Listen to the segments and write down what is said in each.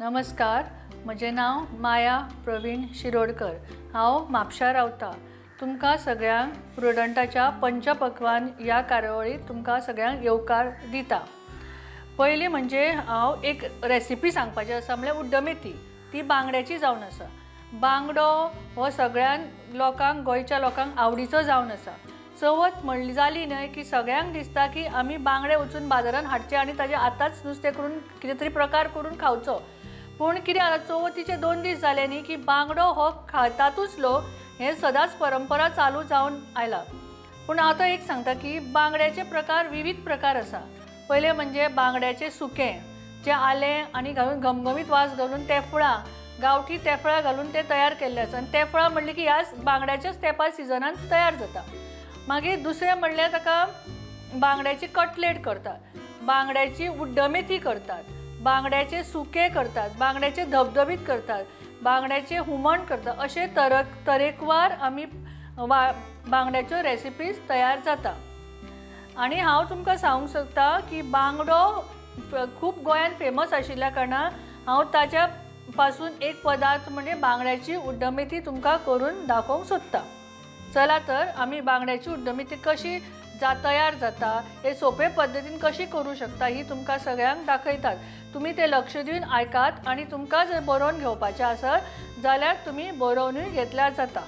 नमस्कार, म्हजें नांव माया प्रवीण शिरोडकर. हांव म्हापशा रावता. तुमकां सगळ्यांक प्रुडंटाच्या पंचपक्वान ह्या कार्यावळीक तुमकां सगळ्यांक येवकार दिता. पयलीं म्हणजे हांव एक रेसिपी सांगपाची आसा, म्हणल्यार उड्डमेथी. ती बांगड्याची जावन आसा. बांगडो हो सगळ्यांक लोकांक, गोंयच्या लोकांक आवडीचो जावन आसा. चवथ म्हणली जाली न्हय की सगळ्यांक दिसता की आमी बांगडे वचून बाजारान हाडचे आनी ताजे आतांच नुस्तें करून कितें तरी प्रकार करून खावचो. पूण कितें आतां चवथीचे 2 दीस जाले न्ही की बांगडो हो खातातूच लोक, हें सदांच परंपरा चालू जावन आयला. पूण आतां एक सांगता की बांगड्याचे प्रकार विविध प्रकार आसा. पयलें म्हणजे बांगड्याचें सुकें, जें आलें आनी घालून घमघमीत वास घालून तेफळां, गांवठी तेफळां घालून तें तयार केल्लें आसा. आनी तेफळां म्हणली की ह्या बांगड्याच्याच तेंपार सिजनान तयार जाता. मागीर दुसरें म्हणल्यार ताका बांगड्याची कटलेट करतात, बांगड्याची उड्डमेथी करतात, बांगड्याचे सुके करतात, बांगड्याचे धबधबीत करतात, बांगड्याचे हुमण करतात. अशे तरेकवार आमी बांगड्याच्यो रेसिपीज तयार जाता. आनी हांव तुमकां सांगूंक सोदता की बांगडो खूब गोंयांत फेमस आशिल्ल्या कारणान हांव ताच्या पासून एक पदार्थ म्हणजे बांगड्याची उड्डमेथी तुमकां करून दाखोवंक सोदता. चला तर आमी बांगड्याची उड्डमेथी कशी तयार जाता, हे सोपे पद्दतीन कशी करूं शकता ही तुमकां सगळ्यांक दाखयतात. तुमी ते लक्ष दिवन आयकात आनी तुमकां जर बरोवन घेवपाचें आसत जाल्यार तुमी बरोवनूय घेतल्यार जाता.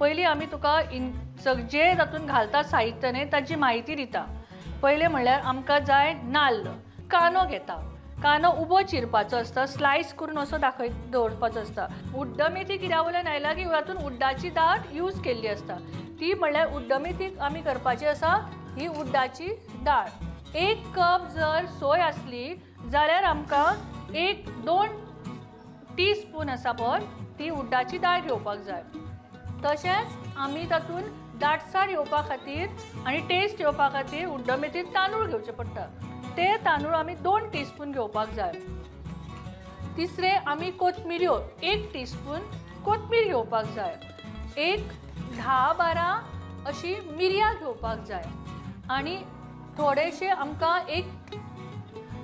पयलीं आमी तुका जे तातूंत घालता साहित्य न्ही ताची म्हायती दिता. पयलें म्हणल्यार आमकां जाय नाल्ल. कांदो घेता, कांदो उबो चिरपाचो आसता, स्लायस करून असो दाखय दवरपाचो आसता. उड्डमेथी कित्या वयल्यान आयला की तातूंत उड्डाची दाळ यूज केल्ली आसता. ती म्हणल्यार उड्डमेथी आमी करपाची आसा ही उड्डाची दाळ. 1 कप जर सोय आसली जाल्यार आमकां 1-2 टीस्पून आसा पळय ती उड्डाची दाळ घेवपाक जाय. तशेंच आमी तातूंत दाटसाण येवपा खातीर आनी टेस्ट येवपा खातीर उड्डमेथीन तांदूळ घेवचे पडटा. ते तांदूळ आमी 2 टीस्पून घेवपाक जाय. तिसरें आमी कोथमिऱ्यो 1 टीस्पून कोथमीर घेवपाक जाय. एक 10-12 अशी मिरयां घेवपाक जाय. आनी थोडेशे आमकां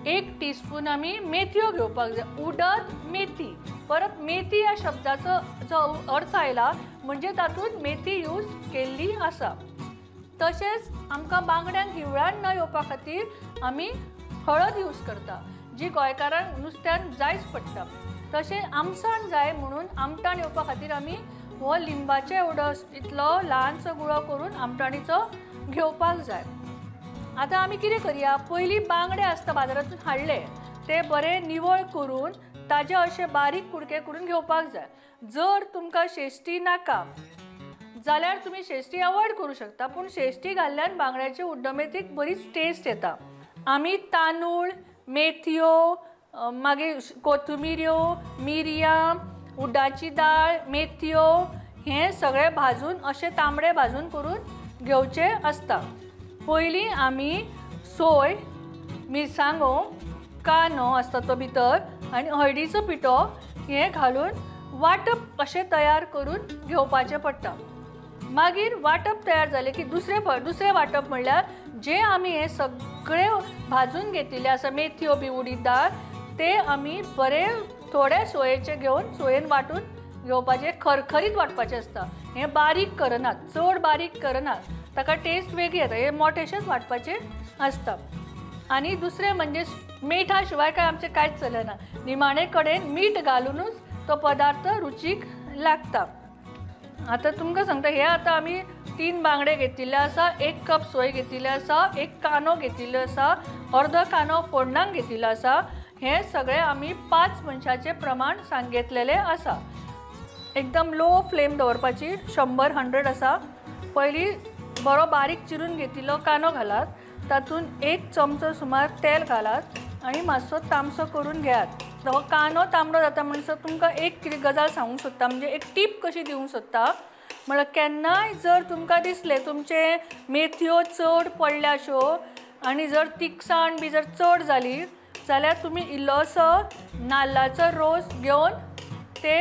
1 टीस्पून आमी मेथयो घेवपाक जाय. उडद मेथी, परत मेथी ह्या शब्दाचो जो अर्थ आयला म्हणजे तातूंत मेथी यूज केल्ली आसा. तशेंच आमकां बांगड्यांक हिवळाण न येवपा खातीर आमी हळद यूज करता, जी गोंयकारांक नुस्त्यान जायच पडटा. तशें आमसाण जाय म्हणून आमटाण येवपा खातीर आमी हो लिंबाचे एवडो इतलो ल्हानसो गुळो करून आमटाणीचो घेवपाक जाय. आतां आमी कितें करया, पयलीं बांगडे आसता बाजारांतून हाडले ते बरे निवळ करून ताजे अशे बारीक कुडके करून घेवपाक जाय. जर तुमकां शेश्टी नाका जाल्यार तुमी शेश्टी अवॉयड करूं शकता, पूण शेश्टी घाल्ल्यान बांगड्याचे उड्डमेथीक बरीच टेस्ट येता. आमी तांदूळ, मेथयो, मागीर कोथमिऱ्यो, मिरयां, उड्डाची दाळ, मेथयो हें सगळें भाजून अशें तांबडे भाजून करून घेवचें आसता. पयलीं आमी सोय, मिरसांगो, कांदो आसता तो भितर आनी हळदीचो पिठो हें घालून वांटप अशें तयार करून घेवपाचें पडटा. मागीर वांटप तयार जालें की दुसरें वांटप म्हणल्यार जें आमी हें सगळें भाजून घेतिल्लें आसा मेथयो बी उडीद दाळ ते आमी बरे थोडे सोयेचे घेवन सोयेन वांटून घेवपाचें, खरखरीत वांटपाचें आसता. हें बारीक करनात, चड बारीक करनात, ताका टेस्ट वेगळी येता. हें मोठेशेंच वांटपाचें आसता. आनी दुसरें म्हणजे मिठा शिवाय काय आमचें कांयच चलना. निमाणे कडेन मीठ घालुनूच तो पदार्थ रुचीक लागता. आतां तुमकां सांगता, हे आतां आमी 3 बांगडे घेतिल्ले आसा, 1 कप सोय घेतिल्ले आसा, 1 कांदो घेतिल्लो आसा, अर्दो कांदो फोडणाक घेतिल्लो आसा. हें सगळें आमी 5 मनशाचें प्रमाण सांगितलेलें आसा. एकदम लो फ्लेम दवरपाची, 100 आसा. पयलीं बरो बारीक चिरून घेतिल्लो कांदो घालात, तातूंत 1 चमचो सुमार तेल घालात आनी मातसो तामसो करून घेयात. हो कांदो तांबडो जाता म्हणसर तुमकां एक कितें गजाल सांगूंक सोदता, म्हणजे एक टीप कशी दिवंक सोदता. म्हळ्यार केन्नाय जर तुमकां दिसलें तुमचे मेथयो चड पडल्या अश्यो आनी जर तिखसाण बी जर चड जाली जाल्यार तुमी इल्लोसो नाल्लाचो रोस घेवन ते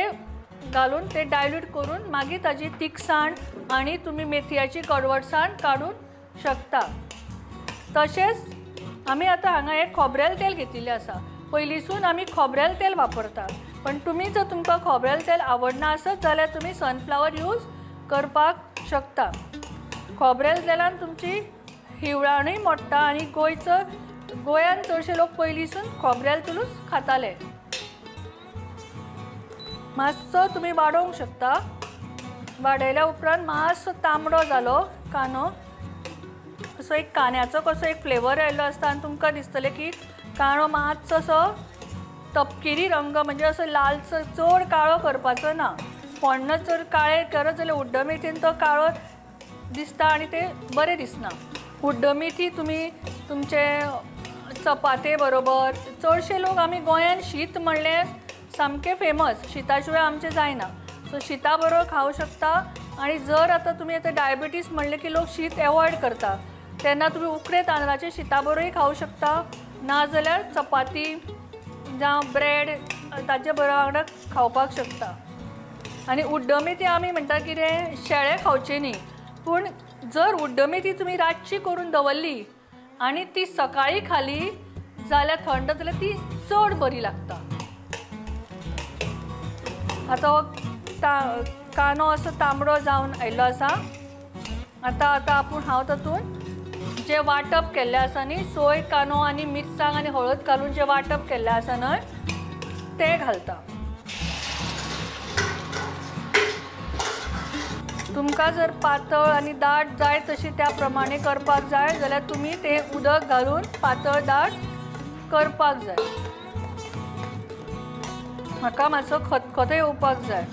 घालून ते डायल्यूट करून मागीर ताजी तिखसाण आनी तुमी मेथयाची कडवटसाण काडून शकता। तशेंच आमी आतां हांगा एक खोबरेल तेल घेतिल्लें आसा। पयलींसून आमी खोबरेल तेल वापरता, पण तुमी जर तुमकां खोबरेल तेल आवडना आसत जाल्यार तुमी सनफ्लावर यूज करपाक शकता। खोबरेल तेलान तुमची हिवळाणूय मोडटा आनी गोंयचो गोंयान चडशे लोक पयलींसून खोबरेल तेलूच खाताले। मातसो तुमी वाडोवंक शकता। वाडयल्या उपरांत मातसो तांबडो जालो कांदो, असो एक कांद्याचो कसो एक फ्लेवर आयिल्लो आसता आनी तुमकां दिसतलें की कांदो मातसो असो तपकिरी रंग म्हणजे असो लालसो चड काळो करपाचो ना। फोण्ण चड काळें करत जाल्यार उड्डमेथीन तो काळो दिसता आनी ते बरें दिसना। उड्डमेथी तुमी तुमचे चपाते बरोबर, चडशे लोक आमी गोंयान शीत म्हणलें सामकें फेमस, शिता शिवाय आमचें जायना। सो शिता बरोबर खावंक शकता। आनी जर आतां तुमी आतां डायबिटीज म्हणलें की लोक शीत एवॉयड करता, तेन्ना तुमी उकडे तांदळाचे शिता बरोबरूय खावंक शकता, ना जाल्यार चपाती जावं ब्रेड ताजे बरोबर वांगडा खावपाक शकता। आनी उड्डमेथी आमी म्हणटा कितें शेळें खावचें न्ही, पूण जर उड्डमेथी तुमी रातची करून दवरली आनी ती सकाळीं खाली जाल्यार थंड जाल्यार ती चड बरी लागता। आतां हो कांदो असो तांबडो जावन आयिल्लो आसा। आतां आतां आपूण हांव तातूंत जें वांटप केल्लें आसा न्ही, सोय कांदो आनी मिरसांग आनी हळद घालून जें वांटप केल्लें आसा न्हय तें घालता। तुमकां जर पातळ आनी दाट जाय तशी त्या प्रमाणे करपाक जाय जाल्यार तुमी तें उदक घालून पातळ दाट करपाक जाय। म्हाका मातसो खतखतो येवपाक जाय।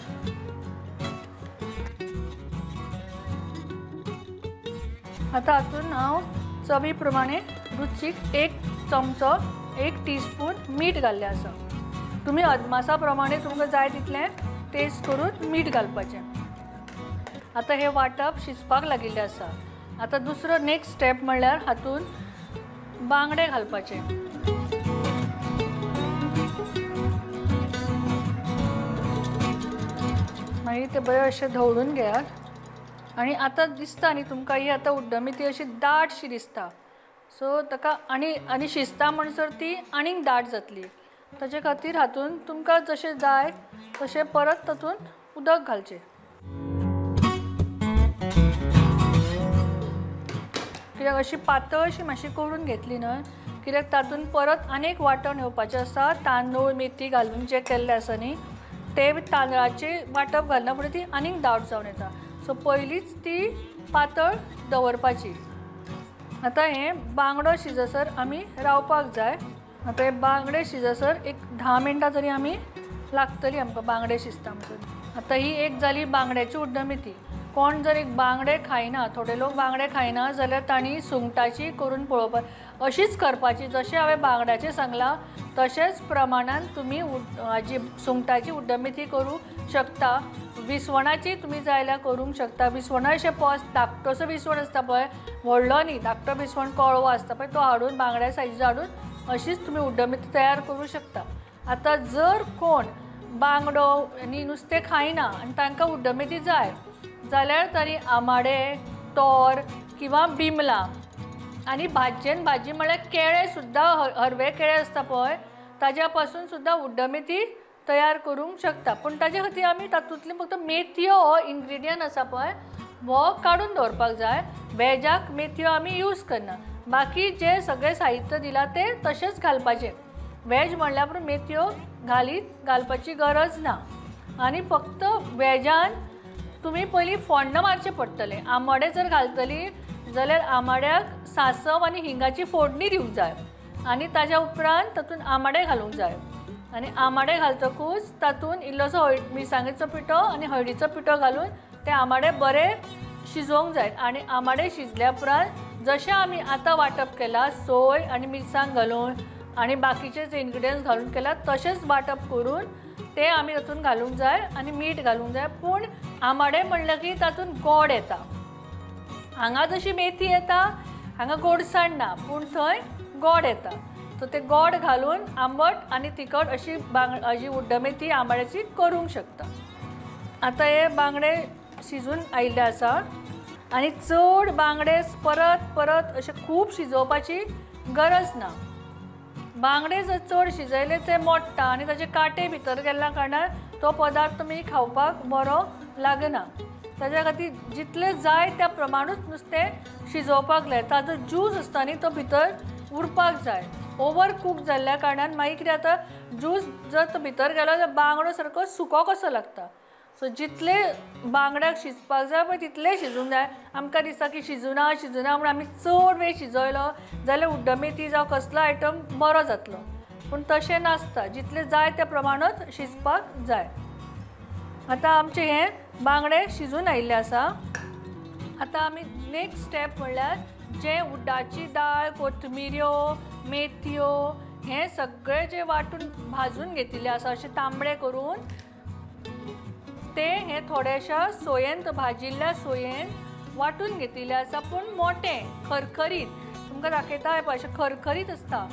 आतां हातूंत हांव चवी प्रमाणे रुचीक 1 चमचो 1 टीस्पून मीठ घाल्लें आसा। तुमी अदमासा प्रमाणे तुमकां जाय तितलें टेस्ट करून मीठ घालपाचें। आतां हें वांटप शिजपाक लागिल्लें आसा। आतां दुसरो नेक्स्ट स्टेप म्हणल्यार हातूंत बांगडे घालपाचे। मागीर ते बरे अशें धवळून घेयात आनी आतां दिसता न्ही तुमकां ही आतां उड्डमेथी अशी दाटशी दिसता। सो ताका आनी आनी शिजता म्हणसर ती आनीक दाट जातली। ताजे खातीर हातूंत तुमकां जशें जाय तशें परत तातूंत उदक घालचें। कित्याक अशी पातळशी मातशी करून घेतली न्हय, कित्याक तातूंत परत आनीक वांटण येवपाचें आसा। तांदूळ मेथी घालून जें केल्लें आसा न्ही ते तांदळाचें वांटप घालना फुडें ती आनीक दाट जावन येता। सो पयलींच ती पातळ दवरपाची। आतां हें बांगडो शिजसर आमी रावपाक जाय। आतां हे बांगडे शिजसर एक 10 मिनटां तरी आमी लागतली आमकां बांगडे शिजता म्हणसर। आतां ही एक जाली बांगड्याची उड्डमेथी। कोण जर एक बांगडे खायना, थोडे लोक बांगडे खायना जाल्यार तांणी सुंगटाची करून पळोवपा, अशीच करपाची जशें हांवें बांगड्याचें सांगलां तशेंच प्रमाणान तुमी हाजी सुंगटाची उड्डमेथी करूं शकता। विसवणाची तुमी जाय जाल्यार करूंक शकता। विसवणा अशें पस धाकटोसो विसवण आसता पळय, व्हडलो न्ही, धाकटो विसवण कळवो आसता पळय, तो हाडून बांगड्या सायजीचो हाडून अशीच तुमी उड्डमेथी तयार करूं शकता। आतां जर कोण बांगडो आनी नुस्तें खायना आनी तांकां उड्डमेथी जाय जाल्यार तांणी आमाडे, तोर किंवा बिमलां आनी भाजयेन भाजी म्हळ्यार केळें सुद्दां, हरवे केळे आसता पळय ताज्या पासून सुद्दां उड्डमेथी तयार करूंक शकता। पूण ताजे खातीर आमी तातूंतली फक्त मेथयो हो इन्ग्रिडियंट आसा पळय हो काडून दवरपाक जाय। वेजाक मेथयो आमी यूज करना, बाकी जे सगळें साहित्य दिलां तें तशेंच घालपाचें। वेज म्हणल्यार पूण मेथयो घालपाची गरज ना। आनी फक्त वेजान तुमी पयलीं फोण्ण मारचें पडटलें। आंबाडे जर घालतली जाल्यार आंबाड्याक सांसव आनी हिंगाची फोडणी दिवंक जाय आनी ताज्या उपरांत तातूंत आंबाडे घालूंक जाय आनी आंबाडे घालतकूच तातूंत इल्लोसो मिरसांगेचो पिठो आनी हळदीचो पिठो घालून ते आंबाडे बरे शिजोवंक जाय। आनी आंबाडे शिजल्या उपरांत जशें आमी आतां वांटप केलां सोय आनी मिरसांग घालून आनी बाकीचे जे इन्ग्रिडियंट्स घालून केला तशेंच वांटप करून ते आमी तातूंत घालूंक जाय आनी मीठ घालूंक जाय। पूण आंबाडे म्हणलें की तातूंत गोड येता, हांगा जशी मेथी येता हांगा गोडसाण ना पूण थंय गोड येता. सो ते गोड घालून आंबट आनी तिखट अशी अशी उड्डमेथी आंबाड्याची करूंक शकता. आतां हे बांगडे शिजून आयिल्ले आसा आनी चड बांगडे परत परत अशे खूब शिजोवपाची गरज ना. बांगडे जर चड शिजयले ते मोडटा आनी ताजे कांटे भितर गेल्ल्या कारणान तो पदार्थ तुमी खावपाक बरो लागना. ताज्या खातीर जितले जाय त्या प्रमाणूच नुस्तें शिजोवपाक जाय. ताजो ज्यूस आसता न्ही तो भितर उरपाक जाय. ओवर कूक जाल्ल्या कारणान मागीर कितें जाता, ज्यूस जर तो भितर गेलो जाल्यार बांगडो सारको सुको कसो लागता. सो जितले बांगड्याक शिजपाक जाय पळय तितले शिजूंक जाय. आमकां दिसता की शिजुना शिजुना म्हूण आमी चड वेळ शिजयलो जाल्यार उड्डमेथी जावं कसलो आयटम बरो जातलो, पूण तशें नासता. जितले जाय त्या प्रमाणूच शिजपाक जाय. आतां आमचें हें बांगडे शिजून आयिल्ले आसा. आतां आमी नेक्स्ट स्टेप म्हणल्यार जें उड्डाची दाळ, कोथमिऱ्यो, मेथयो हें सगळें जें वांटून भाजून घेतिल्लें आसा अशें तांबडे करून ते हे थोड्याशा सोयेन, भाजिल्ल्या सोयेन वांटून घेतिल्लें आसा, पूण मोटें खरखरीत. तुमकां दाखयता पळय अशें खरखरीत आसता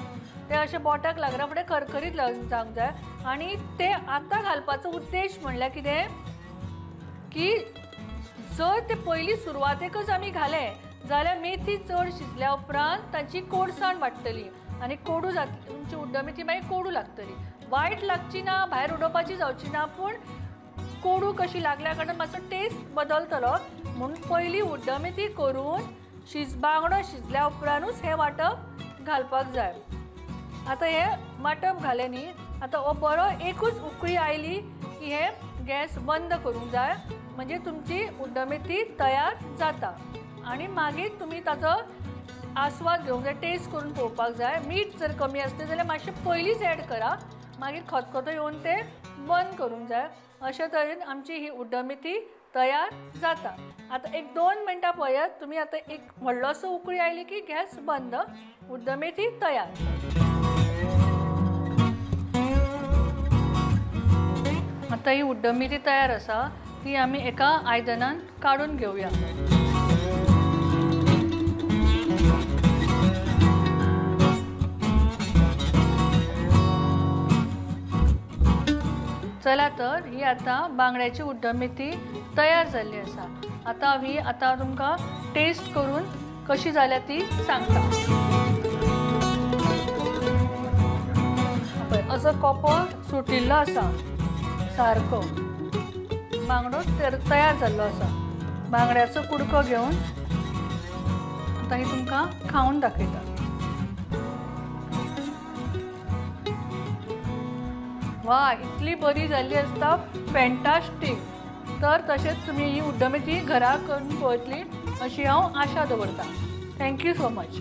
ते, अशें बोटाक लागना फुडें खरखरीत जावंक जाय. आनी ते आतां घालपाचो उद्देश म्हणल्यार कितें की जर ते पयलीं सुरवातेकच आमी घाले जाल्यार मेथी चड शिजल्या उपरांत ताची कोडसाण वाडटली आनी कोडू जातली तुमची उड्डमेथी, मागीर कोडू लागतली. वायट लागची ना, भायर उडोवपाची जावची ना, पूण कोडू कशी लागल्या कारणान मातसो टेस्ट बदलतलो. म्हणून पयलीं उड्डमेथी करून बांगडो शिजल्या उपरांतूच हें वांटप घालपाक जाय. आतां हें वांटप घालें न्ही, आतां हो बरो एकूच उकळी आयली की हें गॅस बंद करूंक जाय, म्हणजे तुमची उड्डमेथी तयार जाता. आनी मागीर तुमी ताचो आस्वाद घेवंक जाय, टेस्ट करून पळोवपाक जाय. मीठ जर कमी आसलें जाल्यार मातशें पयलींच एड करा, मागीर खतखतो येवन तें बंद करूंक जाय. अशे तरेन आमची ही उड्डमेथी तयार जाता. आतां एक 2 मिनटां पळयात तुमी, आतां एक व्हडलोसो उकळी आयली की गॅस बंद, उड्डमेथी तयार. आतां ही उड्डमेथी तयार आसा ती आमी एका आयदनान काडून घेवया. चला तर ही आतां बांगड्याची उड्डमेथी तयार जाल्ली आसा. आतां ही आतां तुमकां टेस्ट करून कशी जाल्या ती सांगता. पळय असो कोपो सुटिल्लो आसा, सारको बांगडो तयार जाल्लो आसा. बांगड्याचो कुडको घेवन आतां ही तुमकां खावन दाखयता. वा, इतली बरी जाल्ली आसता, फॅन्टास्टीक. तर तशेंच तुमी ही उड्डमेथी घरा करून पळयतली अशी हांव आशा दवरतां. Thank you so much.